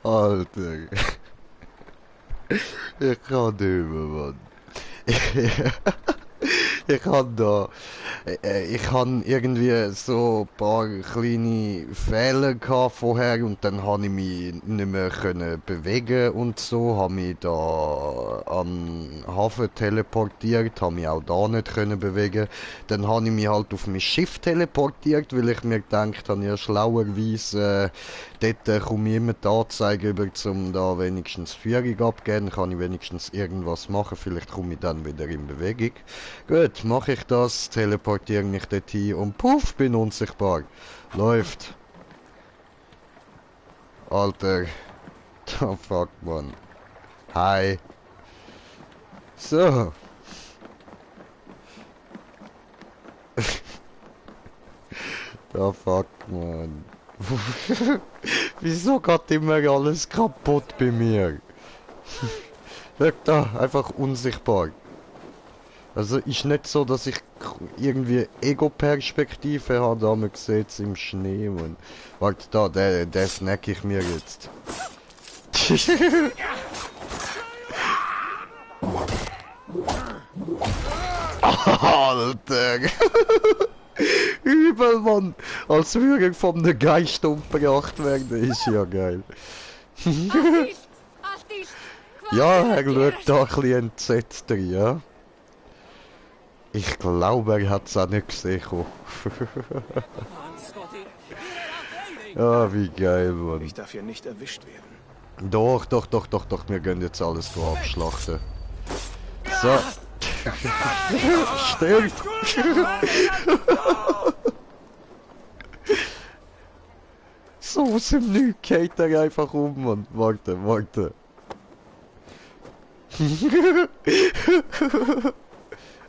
Alter. Ich kann nicht mehr, Mann. Ich kann da. Ich habe irgendwie so ein paar kleine Fehler gehabt vorher und dann habe ich mich nicht mehr können bewegen und so, habe mich da an den Hafen teleportiert, habe mich auch da nicht können bewegen. Dann habe ich mich halt auf mein Schiff teleportiert, weil ich mir gedacht habe, ja schlauerweise dort komme ich immer die Anzeige über, um da wenigstens Führung abgeben, dann kann ich wenigstens irgendwas machen, vielleicht komme ich dann wieder in Bewegung. Gut, mache ich das, teleportiere mich dorthin und puff, bin unsichtbar. Läuft. Alter. Da fuck, man. Hi. So. Da fuck, man. Wieso geht immer alles kaputt bei mir? Schau da, einfach unsichtbar. Also ist nicht so, dass ich irgendwie Ego-Perspektive habe, aber man sieht es im Schnee, man. Warte da, der snack ich mir jetzt. Alter! Übel, Mann! Als würde ich von einem Geist umgebracht werden, ist ja geil. Ja, er schaut da ein bisschen entsetzt drin, ja. Ich glaube, er hat es auch nicht gesehen. Ah, wie geil, Mann. Ich darf hier nicht erwischt werden. Doch, wir gehen jetzt alles hier abschlachten. So. Stimmt. So aus dem Nichts geht er einfach um, Mann. Warte.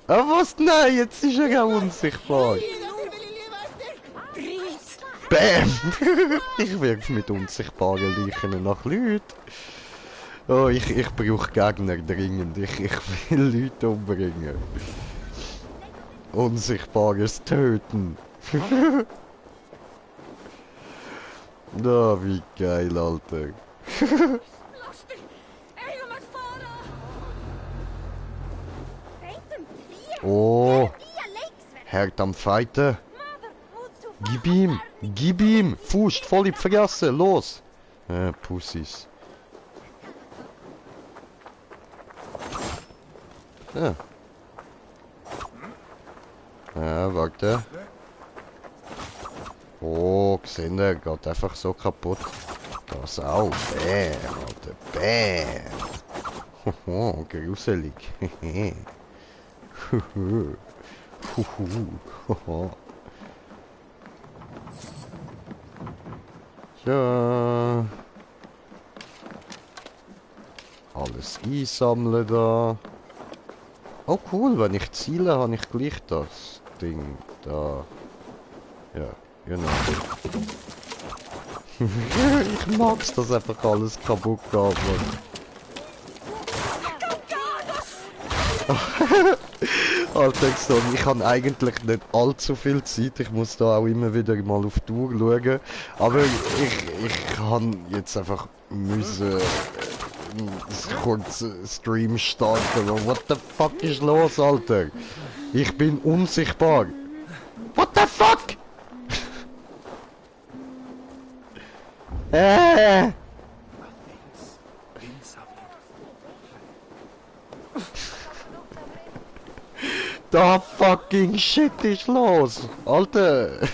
Ah, was? Nein, jetzt ist er auch unsichtbar. Bam! Ich wirf mit unsichtbaren Leichen nach Leuten. Oh, ich brauche Gegner dringend. Ich will Leute umbringen. Unsichtbares Töten. Oh, wie geil, Alter. Oh, hart am Fighten. Gib ihm, Faust voll in die Fresse, los. Pussys. Ja. Ja, warte. Oh, gesehen, der geht einfach so kaputt. Das auch. Bäm, Alter. Bäm. Hoho, gruselig. Ja. Alles einsammeln da. Oh cool, wenn ich ziele, habe ich gleich das Ding da. Ja, genau. Ich mag's, dass einfach alles kaputt geht. Alter, ich habe eigentlich nicht allzu viel Zeit. Ich muss da auch immer wieder mal auf die Uhr schauen. Aber ich habe jetzt einfach müssen kurz Stream starten. What the fuck ist los, Alter? Ich bin unsichtbar. What the fuck? Da fucking shit ist los, Alter.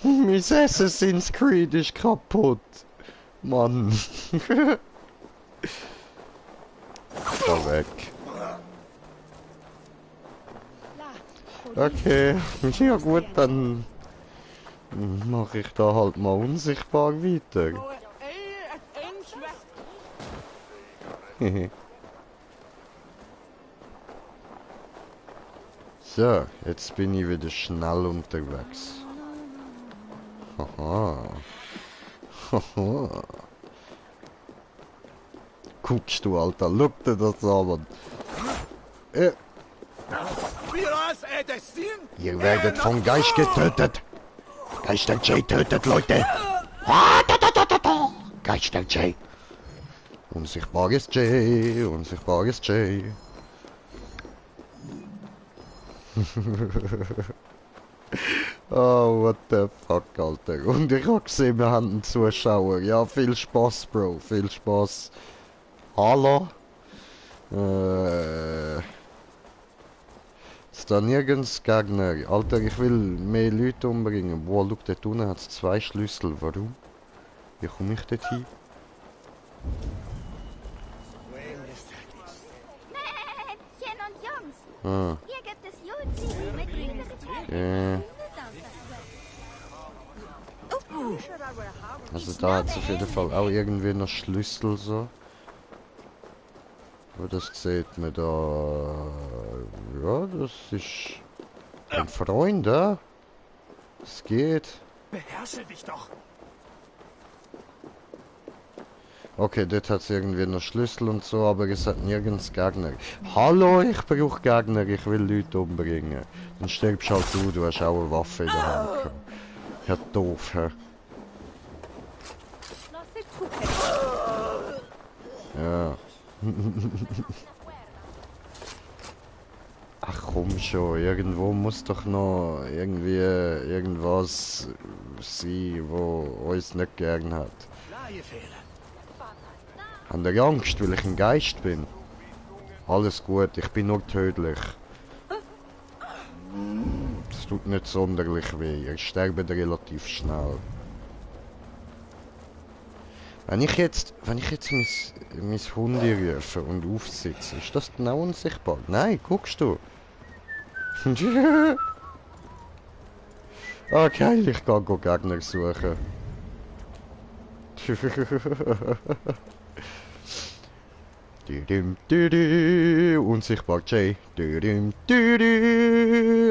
Mein Assassin's Creed ist kaputt. Mann. Da weg. Okay, ja gut, dann mache ich da halt mal unsichtbar weiter. So, jetzt bin ich wieder schnell unterwegs. Haha. Haha. Guckst du, Alter, look dir das an, Mann. Ihr werdet vom Geist getötet. Geister J tötet Leute. Geister Jay. Unsichtbares Jay, unsichtbares Jay. Oh, what the fuck, Alter. Und ich hab gesehen, wir haben einen Zuschauer. Ja, viel Spaß, Bro, viel Spaß. Hallo? Ist da nirgends Gegner? Alter, ich will mehr Leute umbringen. Boah, schau, dort unten hat es 2 Schlüssel. Warum? Wie komme ich dort hin? Mädchen und Jungs, Ah, hier gibt es Julzini mit grünen okay. Also da hat es auf jeden Fall auch irgendwie noch Schlüssel so. Aber das sieht man da. Ja, das ist ein Freund, ja? Es geht. Beherrsche dich doch! Okay, dort hat es irgendwie noch Schlüssel und so, aber es hat nirgends Gegner. Hallo, ich brauche Gegner, ich will Leute umbringen. Dann stirbst halt du hast auch eine Waffe in der Hand gehabt. Ja, doof, hä? Ja. Ach komm schon, irgendwo muss doch noch irgendwie irgendwas sein, wo uns nicht gern hat. Haben ihr Angst, weil ich ein Geist bin? Alles gut, ich bin nur tödlich. Es tut nicht sonderlich weh, ihr sterbt relativ schnell. Wenn ich jetzt mein Hundi rufe und aufsitze, ist das dann auch unsichtbar? Nein, guckst du? Ah, geil, ich kann Gegner suchen. Unsichtbar Jay.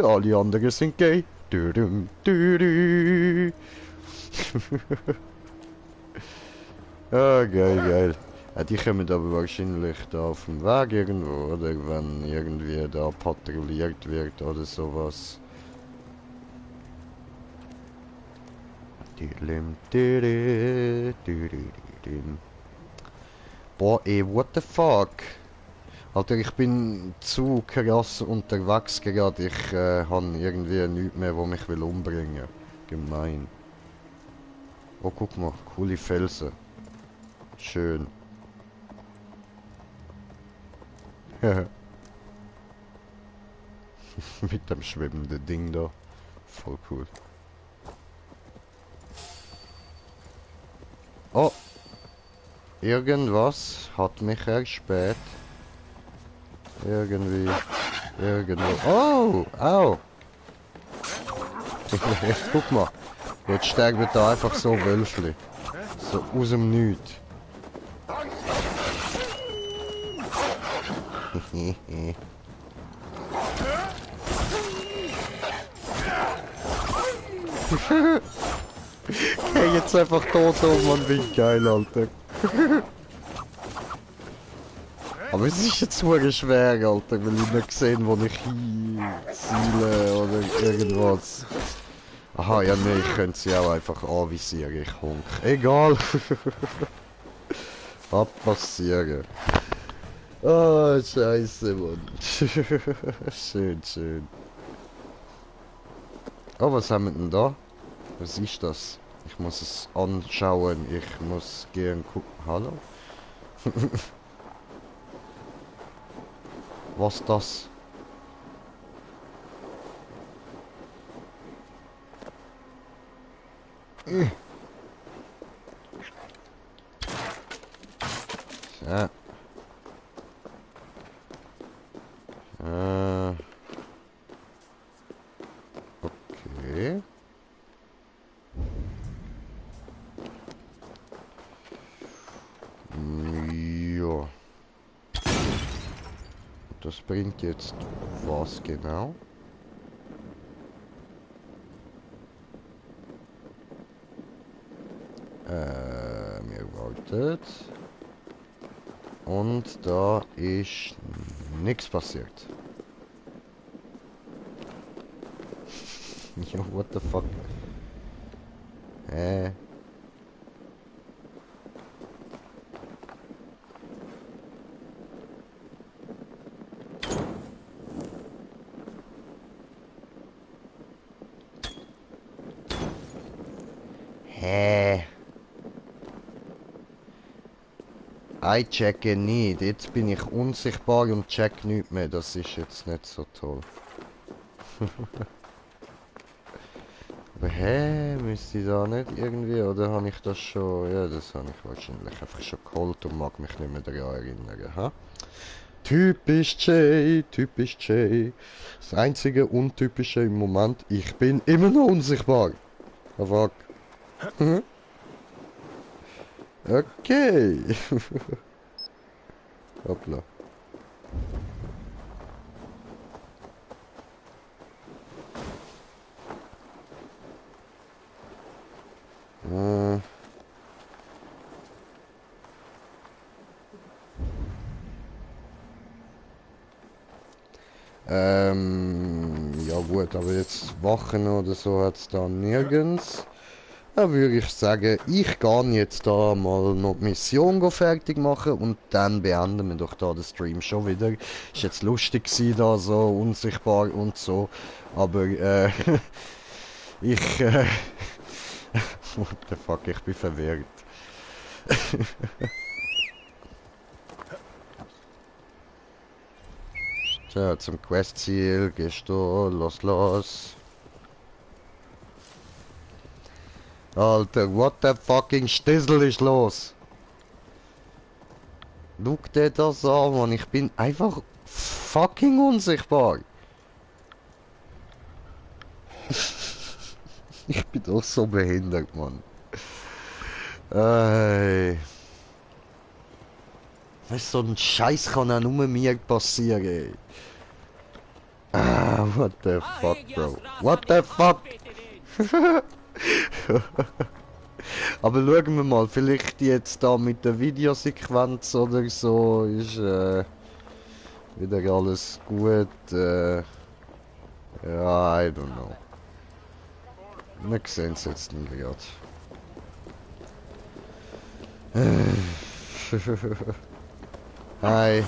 Alle anderen sind gay. Ah, geil, geil. Ja, die kommen aber wahrscheinlich da auf dem Weg irgendwo, oder wenn irgendwie da patrouilliert wird oder sowas. Boah, ey, what the fuck? Alter, ich bin zu krass unterwegs gerade. Ich habe irgendwie nichts mehr, wo mich will umbringen. Gemein. Oh, guck mal, coole Felsen. Schön. Mit dem schwebenden Ding da. Voll cool. Oh! Irgendwas hat mich erspäht. Irgendwie. Irgendwo. Oh! Au! Guck mal. Jetzt sterben da einfach so Wölfli. So aus dem Nichts. Hey, jetzt einfach tot oben, Mann, wie geil, Alter. Aber es ist jetzt super schwer, Alter, weil ich nicht gesehen, wo ich hinziele oder irgendwas. Aha, ja, nee, ich könnte sie auch einfach anvisieren, ich honk. Egal. Abpassieren. Oh, scheiße, Mann. Schön, schön. Oh, was haben wir denn da? Was ist das? Ich muss es anschauen. Ich muss gehen gucken. Hallo? Was das? Ja. Okay. Ja. Das bringt jetzt was genau? Mir wartet. Und da ist nichts passiert. Ja, what the fuck? Ich checke nicht. Jetzt bin ich unsichtbar und check nichts mehr. Das ist jetzt nicht so toll. Aber hä? Müsste ich da nicht irgendwie? Oder habe ich das schon? Ja, das habe ich wahrscheinlich einfach schon geholt und mag mich nicht mehr daran erinnern. Ha? Typisch Jay, typisch Jay. Das einzige Untypische im Moment, ich bin immer noch unsichtbar. Oh fuck. Okay. Hoppla. Ja gut, aber jetzt Wachen oder so hat es da nirgends. Da würde ich sagen, ich gehe jetzt da mal noch die Mission fertig machen und dann beenden wir doch da den Stream schon wieder. Ist jetzt lustig gewesen, da so unsichtbar und so, aber ich what the fuck, ich bin verwirrt. Tja, zum Questziel, gehst du, los. Alter, what the fucking Stissel ist los? Guck dir das an, Mann, ich bin einfach fucking unsichtbar. Ich bin doch so behindert, Mann. Weißt du, so ein Scheiß kann auch nur mir passieren, ey. Ah, what the fuck, bro? What the fuck? Aber schauen wir mal, vielleicht jetzt da mit der Videosequenz oder so ist wieder alles gut. Ja, I don't know. Wir sehen es jetzt nie gerade. Hi.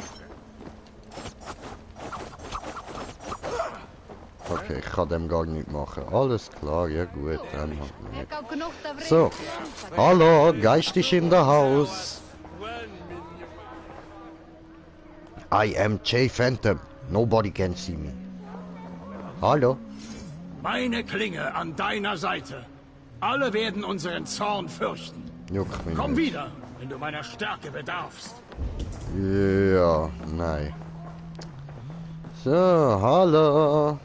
Okay, ich kann dem gar nicht machen. Alles klar, ja gut, dann halt nicht. So, hallo, Geist ist in der Haus. I am Jay Phantom. Nobody can see me. Hallo. Meine Klinge an deiner Seite. Alle werden unseren Zorn fürchten. Juck mich Komm nicht. wieder, wenn du meiner Stärke bedarfst. Ja, nein. So, hallo.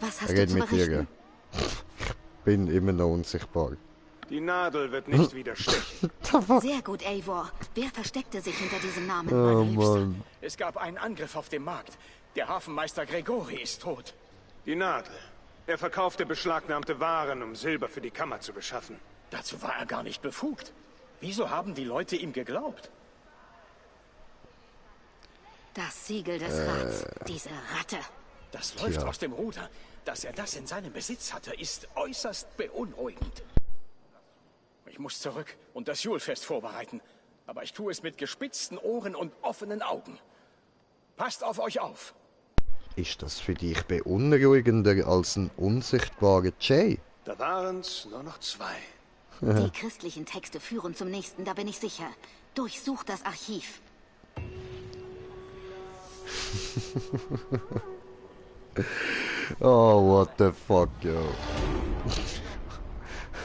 Was hast Er du geht zu mit dir. berichten? Ich bin immer noch unsichtbar. Die Nadel wird nicht widerstechen. Sehr gut, Eivor. Wer versteckte sich hinter diesem Namen? Oh Meine Liebste? Mann. Es gab einen Angriff auf dem Markt. Der Hafenmeister Gregori ist tot. Die Nadel. Er verkaufte beschlagnahmte Waren, um Silber für die Kammer zu beschaffen. Dazu war er gar nicht befugt. Wieso haben die Leute ihm geglaubt? Das Siegel des Rats. Diese Ratte. Das läuft Tja. aus dem Ruder. Dass er das in seinem Besitz hatte, ist äußerst beunruhigend. Ich muss zurück und das Julfest vorbereiten. Aber ich tue es mit gespitzten Ohren und offenen Augen. Passt auf euch auf. Ist das für dich beunruhigender als ein unsichtbarer Jay? Da waren's nur noch 2. Die christlichen Texte führen zum nächsten, da bin ich sicher. Durchsuch das Archiv. Oh, what the fuck, yo.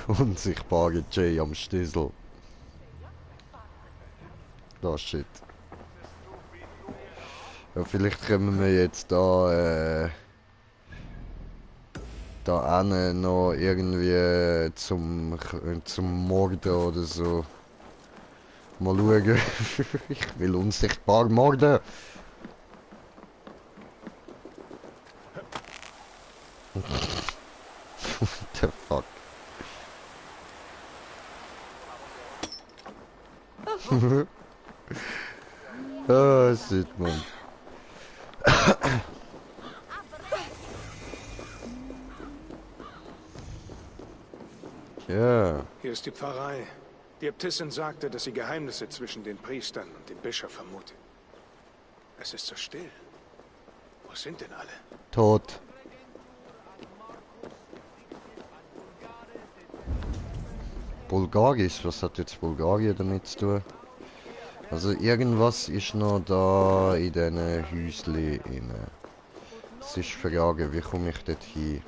Unsichtbarer Jay am Stissel. Das shit. Ja, vielleicht können wir jetzt da hin noch irgendwie zum Morden oder so. Mal schauen. Ich will unsichtbar morden. What the fuck? Ah, shit, man. Ja. Hier ist die Pfarrei. Die Äbtissin sagte, dass sie Geheimnisse zwischen den Priestern und dem Bischof vermutet. Es ist so still. Wo sind denn alle? Tot. Bulgaris, was hat jetzt Bulgarien damit zu tun? Also irgendwas ist noch da in diesen Häusli inne. Es ist die Frage, wie komme ich dort hin?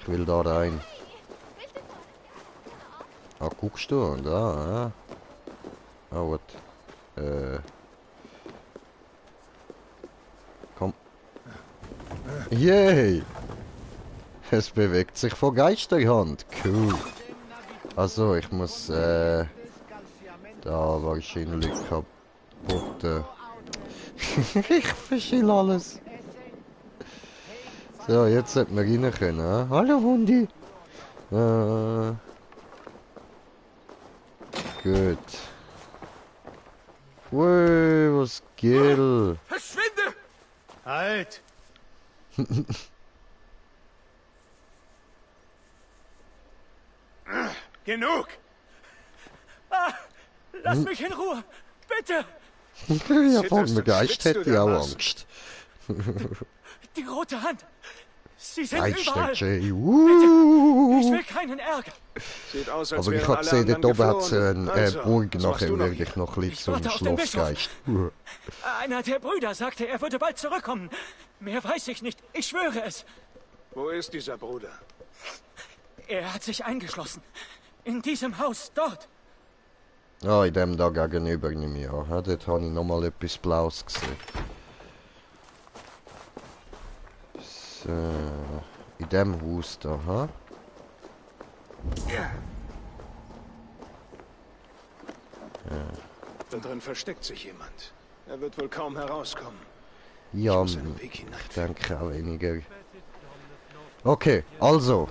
Ich will da rein. Ah, guckst du? Da, ah. Ah, was? Komm. Yay! Es bewegt sich von Geisterhand. Cool. Also, ich muss, da wahrscheinlich kaputt. Ich verschill alles. So, jetzt sollten wir rein können. Hein? Hallo, Hundi. Gut. Ui, was geht? Verschwinde! Halt! Genug! Lass mich in Ruhe! Bitte! Ja, vor dem Geist hätte ich auch Angst. Die rote Hand! Sie sind Geister überall! Jay. Ich will keinen Ärger! Sieht aus, als Aber ich wären habe alle gesehen, dort anderen oben hat es geflohen. eine Also, Burg was machst nachher du noch wirklich noch ein bisschen Ich zum warte auf den Bischof. Schlossgeist. Einer der Brüder sagte, er würde bald zurückkommen. Mehr weiß ich nicht. Ich schwöre es. Wo ist dieser Bruder? Er hat sich eingeschlossen. In diesem Haus, dort. Ah, in dem da gegenüber nehme ich an. Ja, dort habe ich nochmal etwas Blaues gesehen. So. In dem Haus da, ha? Da drin versteckt sich jemand. Er wird wohl kaum herauskommen. Ja, muss einen Weg hinein. ich denke auch weniger. Okay, also.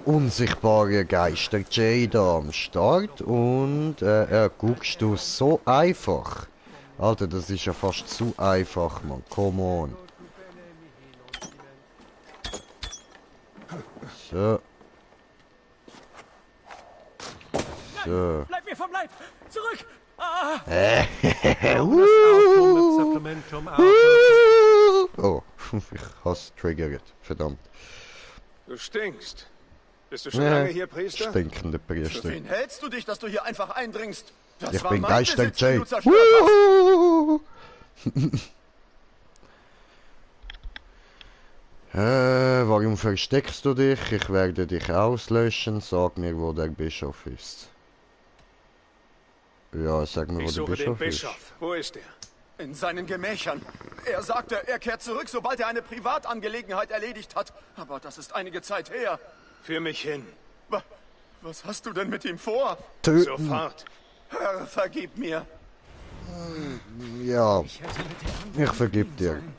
Unsichtbare Geister Jay da am Start und guckst du so einfach. Alter, das ist ja fast zu einfach, man. Come on. So. So. Bleib mir vom Leib! Zurück! Ah! Oh, ich hab's triggert. Verdammt. Du stinkst. Bist du schon lange hier, Priester? Stinkende Priester. Wen hältst du dich, dass du hier einfach eindringst? Das Ich war bin mein Geister Besitz, den Jay. du zerstört hast. Warum versteckst du dich? Ich werde dich auslöschen. Sag mir, wo der Bischof ist. Ja, sag mir, wo Ich der suche den Bischof ist. Bischof. Wo ist er? In seinen Gemächern. Er sagte, er kehrt zurück, sobald er eine Privatangelegenheit erledigt hat. Aber das ist einige Zeit her. Führ mich hin. Was hast du denn mit ihm vor? Töten. Sofort. Herr, vergib mir. Ja, Ich hätte mit der anderen ich vergib dir. sein.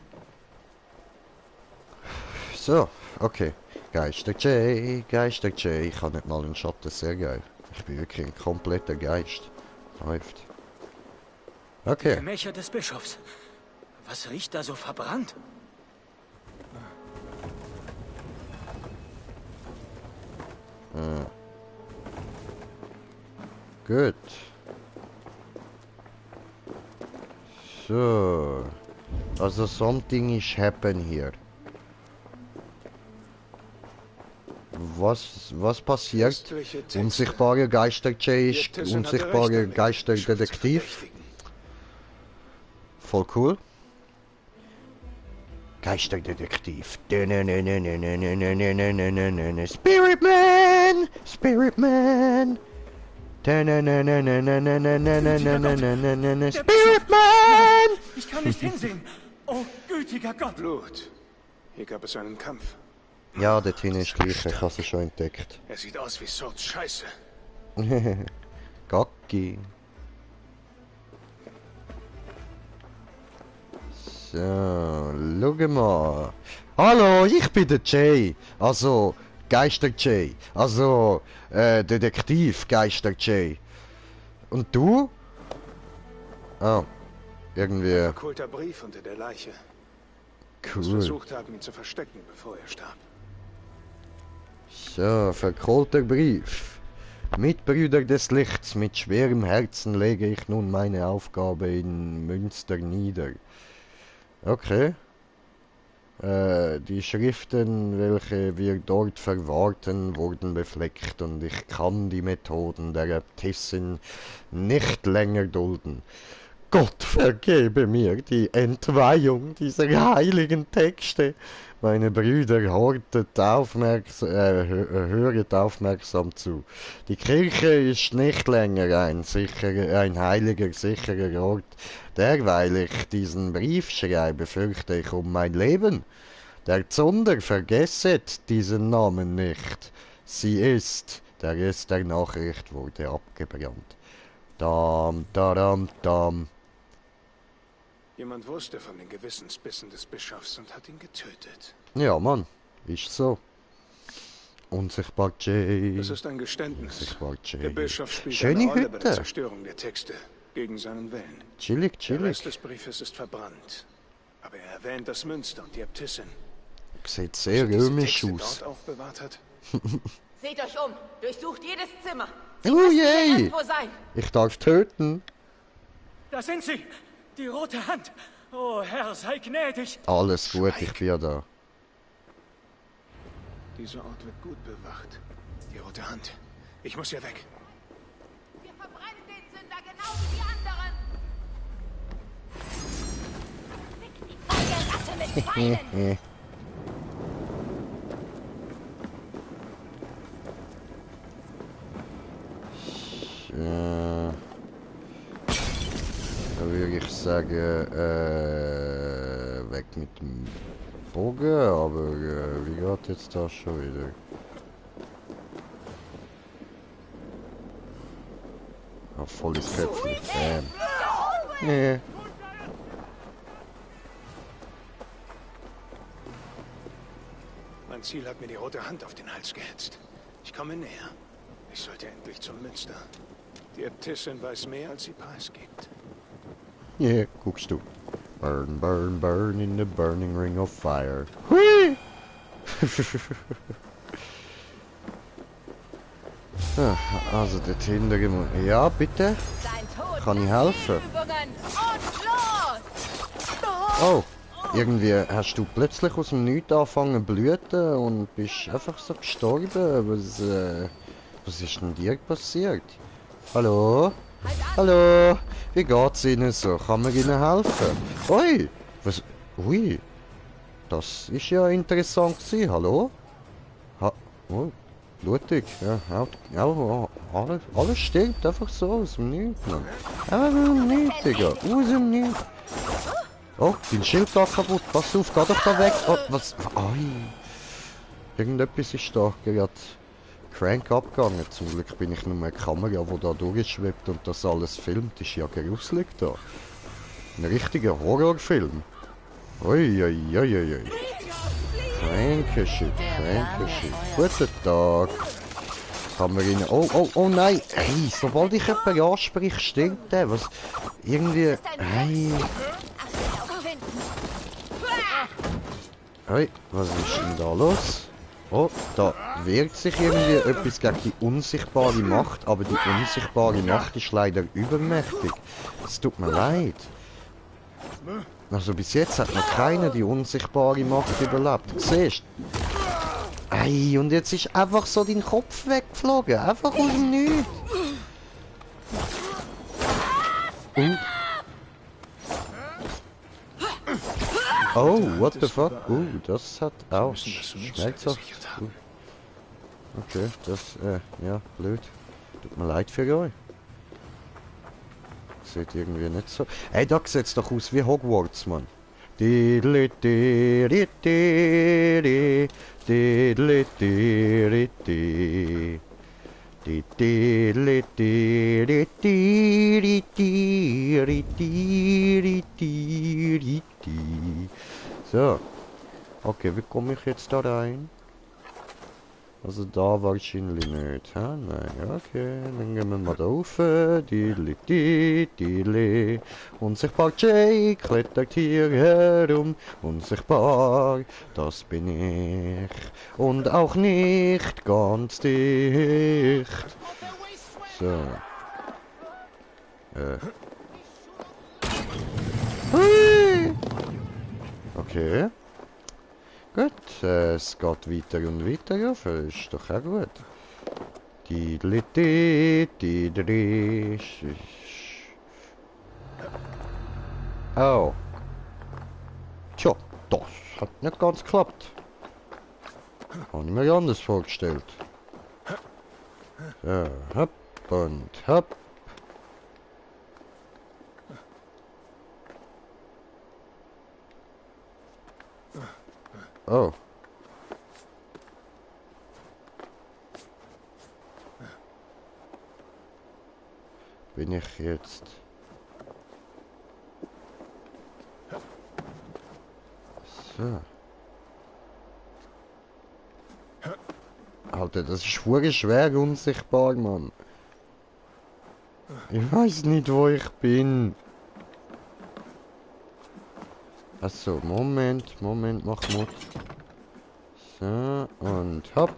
So, okay. Geister Jay, Geister Jay. Ich habe nicht mal einen Schatten, sehr geil. Ich bin wirklich ein kompletter Geist. Läuft. Okay. Gemächer des Bischofs. Was riecht da so verbrannt? Gut. So. Also something is happen here. Was passiert? Köstliche Texte. Unsichtbare Geister Jay ist Ihr Tissen hatte recht unsichtbare damit, Geisterdetektiv. Bischof zu verdächtigen. Voll cool. Geisterdetektiv. Spirit Man! Spirit Man! Spirit Man! Ich kann nicht hinsehen. Oh, gütiger Gott. Blut. Hier gab es einen Kampf. Ja, dort hinten ist gleich, ich habe sie schon entdeckt. Er sieht aus wie Sorts Scheiße. Gacki. So, schau mal. Hallo, ich bin der Jay. Also, Geister Jay. Also, Detektiv Geister Jay. Und du? Ah, irgendwie Verkohlter Brief unter der Leiche. Muss cool. versucht haben, ihn zu verstecken, bevor er starb. So, verkohlter Brief. Mitbrüder des Lichts, mit schwerem Herzen lege ich nun meine Aufgabe in Münster nieder. Okay. Die Schriften, welche wir dort verwahrten, wurden befleckt und ich kann die Methoden der Äbtissin nicht länger dulden. Gott vergebe mir die Entweihung dieser heiligen Texte. Meine Brüder, höret aufmerksam zu. Die Kirche ist nicht länger ein heiliger, sicherer Ort. Derweil ich diesen Brief schreibe, fürchte ich um mein Leben. Der Zunder vergesset diesen Namen nicht. Der Rest der Nachricht wurde abgebrannt. Dam, dadam, dam. Jemand wusste von den Gewissensbissen des Bischofs und hat ihn getötet. Ja, Mann, ist so. Unsichtbar Jay. Das ist ein Geständnis. Unsichtbar Jay. Der Bischof spielt Schöne eine Rolle bei der Hütte. Zerstörung der Texte. Gegen seinen Willen. Chillig, Der chillig. Rest des Briefes ist verbrannt. Aber er erwähnt das Münster und die Äbtissin. Sieht sehr Diese römisch Texte aus. dort aufbewahrt hat. Seht euch um. Durchsucht jedes Zimmer. Oh je! Irgendwo sein. Ich darf töten. Da sind sie! Die rote Hand! Oh, Herr, sei gnädig! Alles gut, ich bin ja da. Dieser Ort wird gut bewacht. Die rote Hand. Ich muss hier weg. Wir verbrennen den Sünder genau wie die anderen. Fick die Ratte mit Pfeilen. Da würde ich sagen, weg mit dem Bogen, aber wie geht jetzt das schon wieder? Ah, volles Köpfchen. Nee. Mein Ziel hat mir die rote Hand auf den Hals gehetzt. Ich komme näher. Ich sollte endlich zum Münster. Die Äbtissin weiß mehr, als sie preisgibt. Yeah, guckst du. Burn, burn, burn in the burning ring of fire. Hui! Also, dort hinten... Ja, bitte? Kann ich helfen? Und los! Oh, irgendwie hast du plötzlich aus dem Nichts angefangen zu blüten und bist einfach so gestorben. Was ist denn dir passiert? Hallo? Hallo? Wie geht's Ihnen so? Kann man Ihnen helfen? Ui! Was? Ui! Das ist ja interessant gewesen. Hallo? Oh, blutig. Ja, alles stirbt einfach so aus dem Nichts. Mann. Einfach aus dem Nichts, Digga. Aus dem Nichts. Oh, dein Schild geht kaputt. Pass auf, geh doch da weg. Oh, was? Ai. Irgendetwas ist da gerade crank abgegangen. Zum Glück bin ich nur eine Kamera, die da durchschwebt und das alles filmt. Ist ja gruselig da. Ein richtiger Horrorfilm. Ui, ui, ui, ui, ui. Cranky Shit. Guten Tag. Kann man rein... Oh nein. Hey, sobald ich jemanden anspreche, stirbt der. Was? Irgendwie... Hey. Hey, was ist denn da los? Oh, da wehrt sich irgendwie etwas gegen die unsichtbare Macht, aber die unsichtbare Macht ist leider übermächtig. Es tut mir leid. Also bis jetzt hat noch keiner die unsichtbare Macht überlebt. Siehst du? Ei, und jetzt ist einfach so dein Kopf weggeflogen. Einfach aus dem Nichts. Oh, what the fuck? Das hat auch schmerzhaft. Okay, das, ja, blöd. Tut mir leid für euch. Sieht irgendwie nicht so... Ey, da sieht's doch aus wie Hogwarts, Mann. So. Okay, wie komme ich jetzt da rein? Also da wahrscheinlich nicht, hä? Nein, okay, dann gehen wir mal da rauf. Unsichtbar Jay klettert hier herum. Unsichtbar, das bin ich. Und auch nicht ganz dicht. So. Hui! Okay. Gut, es geht weiter und weiter rauf, ist doch auch gut. Die. Oh. Tja, das hat nicht ganz geklappt. Habe ich mir anders vorgestellt. So, hopp und hopp. Oh. Bin ich jetzt... So. Alter, das ist wirklich schwer unsichtbar, Mann. Ich weiß nicht, wo ich bin. Achso, Moment, mach Mut. So, und hopp.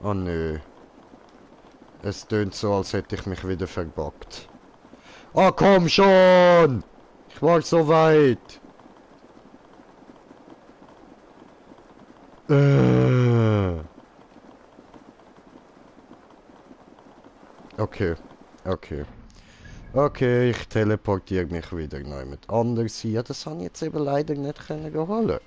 Oh nö. Es tönt so, als hätte ich mich wieder verbuggt. Ah, komm schon! Ich war so weit. Okay, okay. Okay, ich teleportiere mich wieder neu mit anders hier. Das habe ich jetzt eben leider nicht können holen.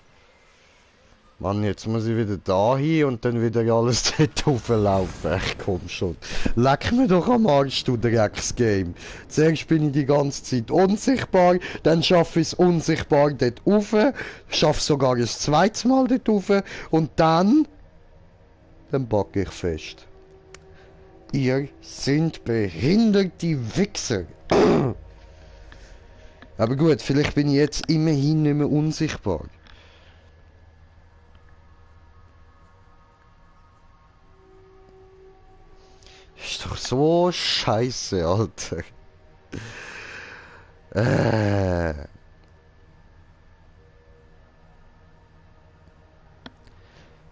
Mann, jetzt muss ich wieder da hin und dann wieder alles dort hochlaufen. Ich komm schon. Leck mir doch am Arsch, du Drecksgame. Zuerst bin ich die ganze Zeit unsichtbar, dann schaffe ich es unsichtbar dort rauf, schaffe sogar ein zweites Mal dort rauf und dann backe ich fest. Ihr sind behinderte Wichser. Aber gut, vielleicht bin ich jetzt immerhin nicht mehr unsichtbar. Ist doch so scheiße, Alter.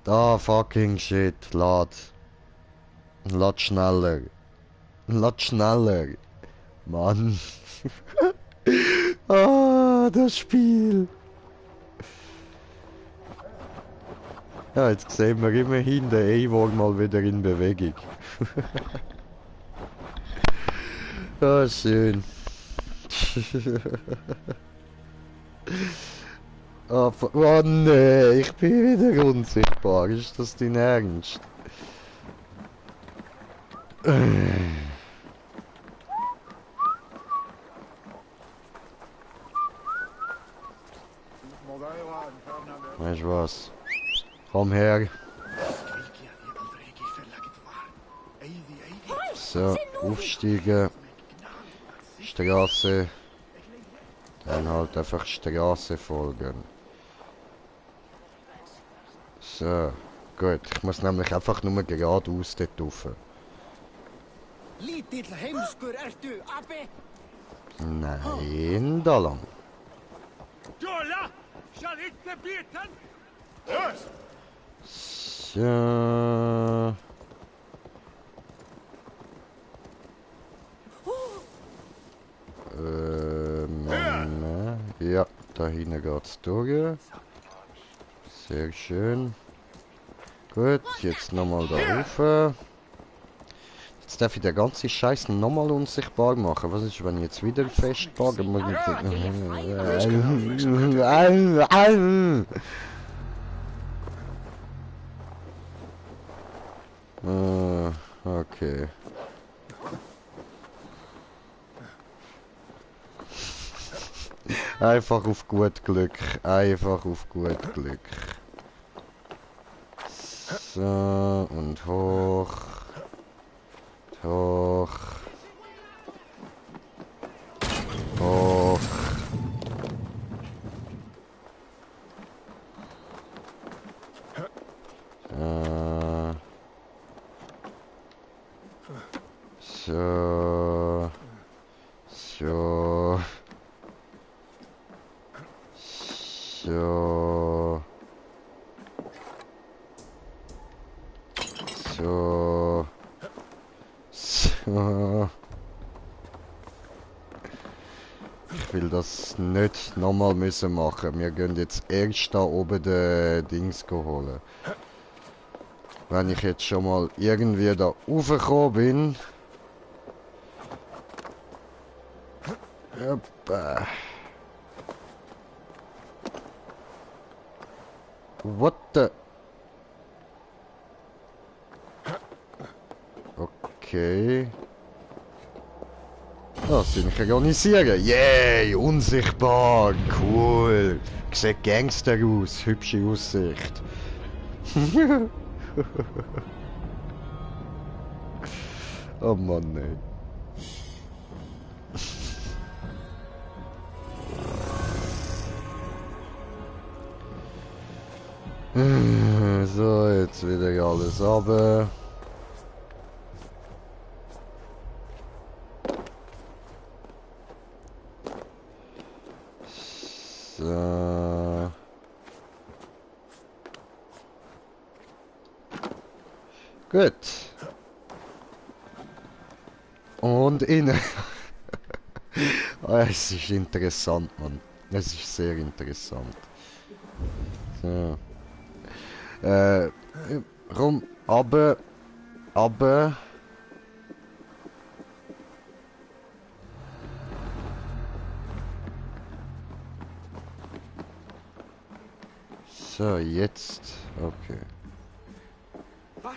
Da fucking shit, lad schneller. Lad schneller. Mann. Ah, das Spiel. Ja, jetzt sehen wir immerhin der A-Wog mal wieder in Bewegung. Ah, schön. Oh nee, ich bin wieder unsichtbar. Ist das dein Ernst? Weißt du was? Komm her. So, aufsteigen. Straße. Dann halt einfach Straße folgen. So, gut. Ich muss nämlich einfach nur geradeaus dort rauf. Nein, da lang. So. Ja, da hinten geht's durch. Sehr schön. Gut, jetzt nochmal da rauf. Jetzt darf ich den ganzen Scheiß nochmal unsichtbar machen. Was ist, wenn ich jetzt wieder festpacke? Muss ich... Okay. Einfach auf gut Glück. Einfach auf gut Glück. So, und hoch. Hoch. Hoch. So. So. So. So. So. Ich will das nicht nochmal müssen machen. Wir gehen jetzt erst da oben den Dings holen. Wenn ich jetzt schon mal irgendwie da raufgekommen bin. Hoppa. What the? Okay. Das synchronisieren. Yay, unsichtbar. Cool. Sieht Gangster aus. Hübsche Aussicht. Oh Mann, nein. So, jetzt wieder alles runter. So. Gut. Und innen. Es ist interessant, Mann. Es ist sehr interessant. So. Rum, aber. So, jetzt. Okay.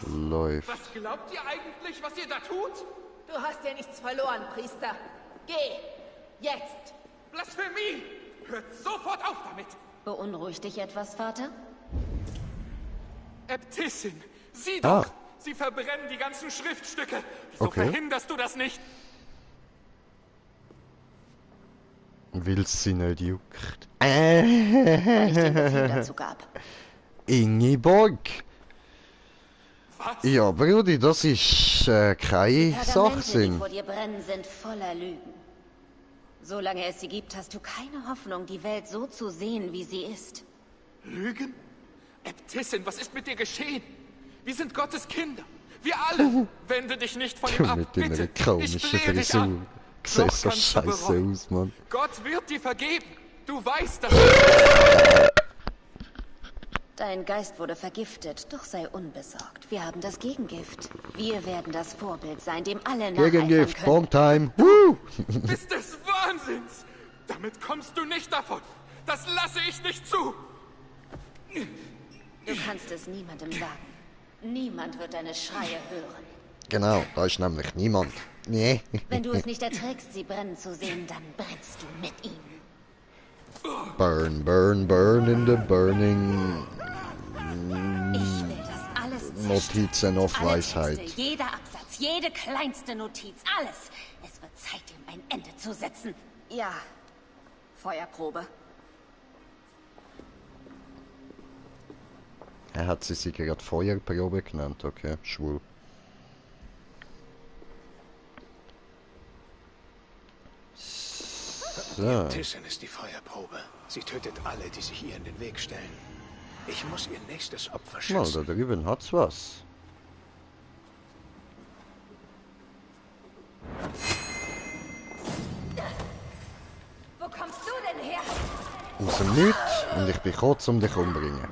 Läuft. Was glaubt ihr eigentlich, was ihr da tut? Du hast ja nichts verloren, Priester. Geh! Jetzt! Blasphemie! Hört sofort auf damit! Beunruhigt dich etwas, Vater? Äbtissin, sieh doch! Sie verbrennen die ganzen Schriftstücke! Wieso verhinderst du das nicht? Weil's sie nicht juckt. Weil ich den Befehl dazu gab. Ingeborg! Was? Ja, Brudi, das ist keine Pergamente, Sache. die vor dir brennen, sind voller Lügen. Solange es sie gibt, hast du keine Hoffnung, die Welt so zu sehen, wie sie ist. Lügen? Äbtissin, was ist mit dir geschehen? Wir sind Gottes Kinder. Wir alle. Wende dich nicht von ihm ab, Mit bitte. deiner komischen Ich flehe dich Frisur. an. Sieht Noch so kannst du scheiße bereuen. aus, Mann. Gott wird dir vergeben. Du weißt das. Dein Geist wurde vergiftet, doch sei unbesorgt. Wir haben das Gegengift. Wir werden das Vorbild sein, dem alle nacheifern Gegengift, können. Bonktime. Woo! Bist des Wahnsinns. Damit kommst du nicht davon. Das lasse ich nicht zu. Du kannst es niemandem sagen. Niemand wird deine Schreie hören. Genau, da ist nämlich niemand. Nee. Wenn du es nicht erträgst, sie brennen zu sehen, dann brennst du mit ihnen. Burn, burn, burn in the burning. Ich will das alles zerstören. Notizen auf Alle Weisheit. Texte, jeder Absatz, jede kleinste Notiz, alles. Es wird Zeit, ihm ein Ende zu setzen. Ja, Feuerprobe. Er hat sie gerade Feuerprobe genannt, okay, schwul. So. Äbtissin ist die Feuerprobe. Sie tötet alle, die sich ihr in den Weg stellen. Ich muss ihr nächstes Opfer Mal, schützen. da drüben hat's was. Wo kommst du denn her? Aus dem Nichts und ich bin kurz um dich umbringen.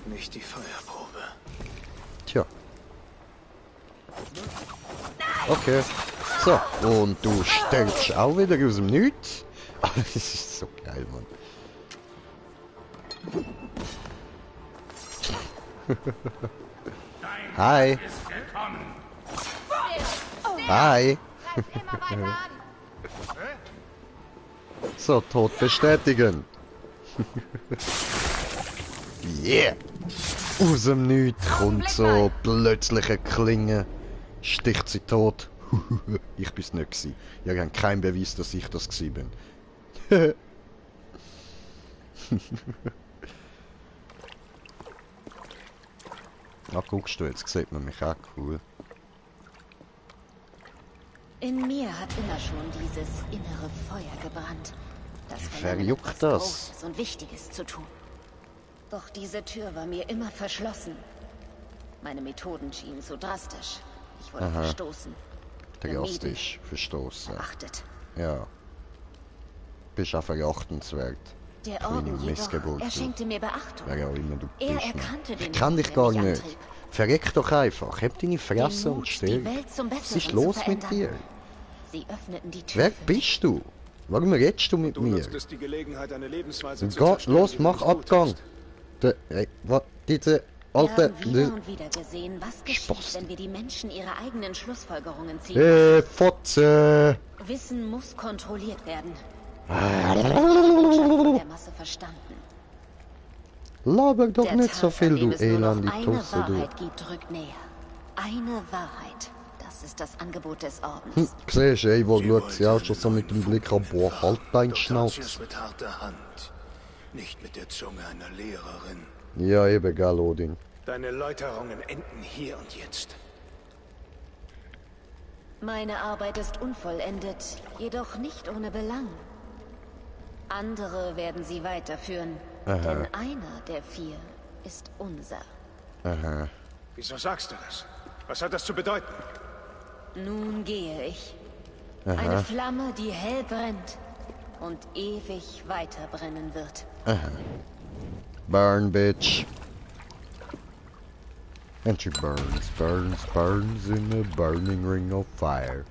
Nicht die Feuerprobe. Tja. Okay. So, und du stellst auch wieder aus dem Nichts. Das ist so geil, Mann. Hi. Hi. Greif immer weiter an. So, Tod bestätigen. Yeah. Aus dem Nichts kommt so plötzliche Klinge. Sticht sie tot. Ich bin's nicht gsi. Ich habe keinen Beweis, dass ich das gsi bin. Ah, guckst du, jetzt sieht man mich auch cool. In mir hat immer schon dieses innere Feuer gebrannt. Das Verlangen, Verjuckt etwas das. Großes und Wichtiges zu tun. Doch diese Tür war mir immer verschlossen. Meine Methoden schienen zu drastisch. Ich wurde verstoßen. Drastisch verstoßen. Verachtet. Ja. Bist auch verachtenswert. Der Kleine Orden jedoch, Missgeburt. er schenkte mir Beachtung. Wer auch immer du Er bist. erkannte den Ich kann dich Mut, gar der mich nicht. antrieb. Verreck doch einfach. Heb deine Fresse Den und Mut, die stirb. Welt zum Was Besseren ist los zu mit verändern. dir? Sie öffneten die Tür. Wer bist du? Warum redest du mit Du mir? nutztest die Gelegenheit, eine Lebensweise zu Geh, zerstören, los, die du mach nicht gut Abgang. hast. Diese Wir alte... haben wieder und wieder gesehen, was geschieht, Spaß. wenn wir die Menschen ihre eigenen Schlussfolgerungen ziehen. Fotze! Wissen muss kontrolliert werden. Ah. Der Masse verstanden. Laber doch Der nicht so Tag, viel, an dem du es nur noch elende eine Tusse, du. Wahrheit gibt, rückt näher. Eine Wahrheit. Das ist das Angebot des Ordens. Siehst du, Eivor schaut sie auch schon so mit dem Blick an, boah, halt dein Schnauz. mit harter Hand, nicht mit der Zunge einer Lehrerin. Ja, eben, gell, Odin. Deine Läuterungen enden hier und jetzt. Meine Arbeit ist unvollendet, jedoch nicht ohne Belang. Andere werden sie weiterführen, denn einer der 4 ist unser. Aha. Wieso sagst du das? Was hat das zu bedeuten? Nun gehe ich. Eine Flamme, die hell brennt und ewig weiter brennen wird. Burn, bitch. And she burns, burns, burns in a burning ring of fire.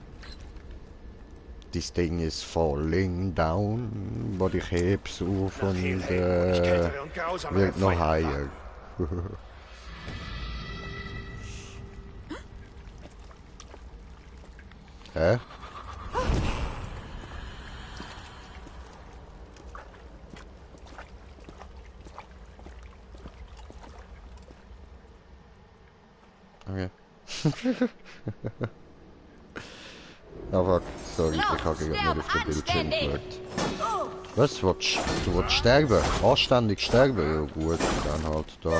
This thing is falling down, but ich heb's auf und wird noch higher. Hä? Okay. Ah, fuck. Sorry, ich habe gerade nicht auf den Bildschirm geschaut. Was? Du willst sterben? Anständig sterben? Ja gut, dann halt da.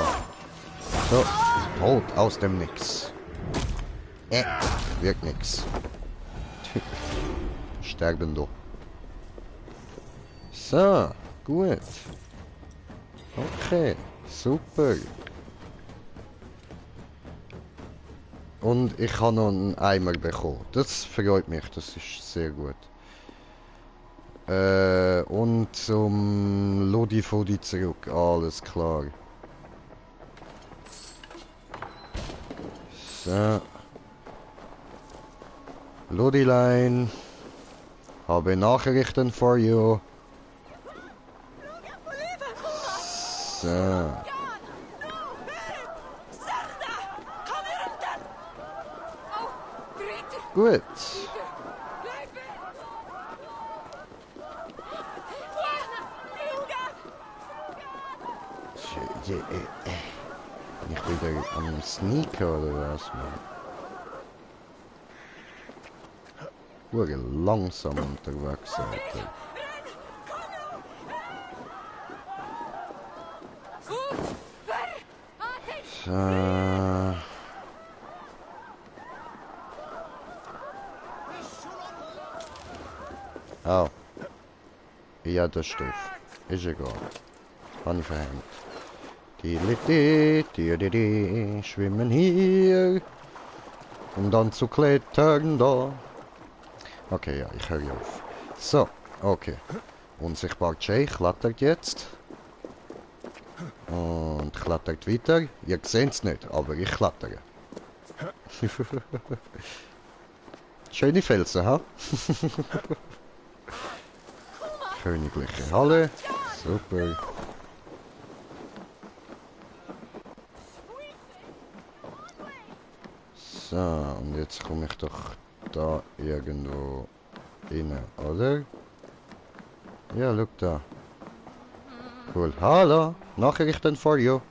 So, tot aus dem Nix. Wirkt nix. Sterben doch. So, gut. Okay, super. Und ich habe noch einen Eimer bekommen. Das freut mich, das ist sehr gut. Und zum Lodi-Fodi zurück, alles klar. So. Lodilein. Habe Nachrichten for you. So. Gut. Bin ich wieder am Sneaker oder was, Mann? Hure langsam unterwegs, Alter. So. Oh. Ja, das ist doof. Ist egal. Habe ich verhängt. Die schwimmen hier. Um dann zu klettern da. Okay, ja, ich höre auf. So, okay. Unsichtbar Jay klettert jetzt. Und klettert weiter. Ihr seht es nicht, aber ich klettere. Schöne Felsen, ha? Königliche Halle. Super. So, und jetzt komme ich doch da irgendwo rein, oder? Ja, look da. Cool. Hallo, Nachrichten for you.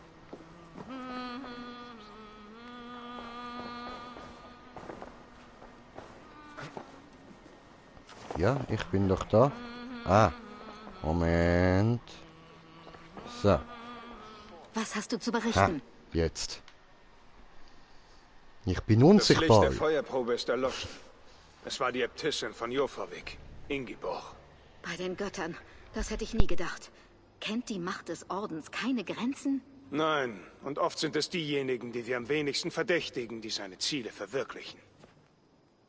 Ja, ich bin doch da. Ah, Moment. So. Was hast du zu berichten? Jetzt. Ich bin Das Licht unsichtbar. der Feuerprobe ist erloschen. Es war die Äbtissin von Jofavik, Ingiborg. Bei den Göttern, das hätte ich nie gedacht. Kennt die Macht des Ordens keine Grenzen? Nein, und oft sind es diejenigen, die wir am wenigsten verdächtigen, die seine Ziele verwirklichen.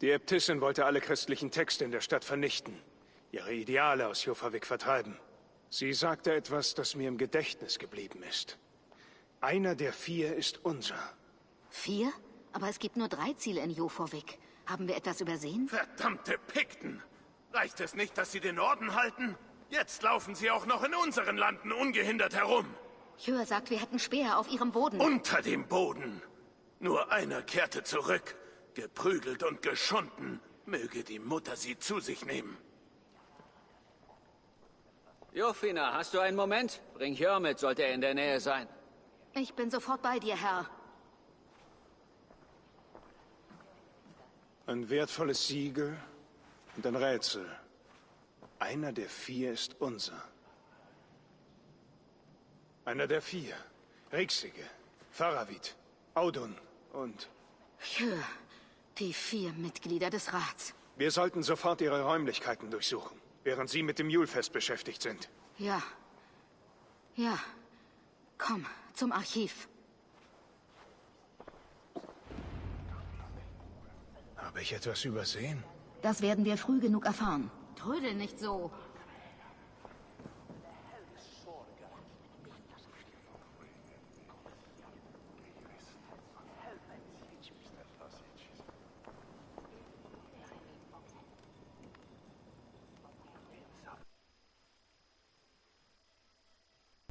Die Äbtissin wollte alle christlichen Texte in der Stadt vernichten, ihre Ideale aus Jofavik vertreiben. Sie sagte etwas, das mir im Gedächtnis geblieben ist. Einer der 4 ist unser. 4? Aber es gibt nur 3 Ziele in Jofavik. Haben wir etwas übersehen? Verdammte Pikten! Reicht es nicht, dass sie den Orden halten? Jetzt laufen sie auch noch in unseren Landen ungehindert herum. Jör sagt, wir hätten Speer auf ihrem Boden. Unter dem Boden. Nur einer kehrte zurück. Geprügelt und geschunden. Möge die Mutter sie zu sich nehmen. Jofina, hast du einen Moment? Bring Jör mit, sollte er in der Nähe sein. Ich bin sofort bei dir, Herr. Ein wertvolles Siegel und ein Rätsel. Einer der 4 ist unser. Einer der 4. Rixige, Faravit, Audun und... Jör, die 4 Mitglieder des Rats. Wir sollten sofort ihre Räumlichkeiten durchsuchen, während sie mit dem Julfest beschäftigt sind. Ja. Ja. Komm, zum Archiv. Habe ich etwas übersehen? Das werden wir früh genug erfahren. Trödel nicht so.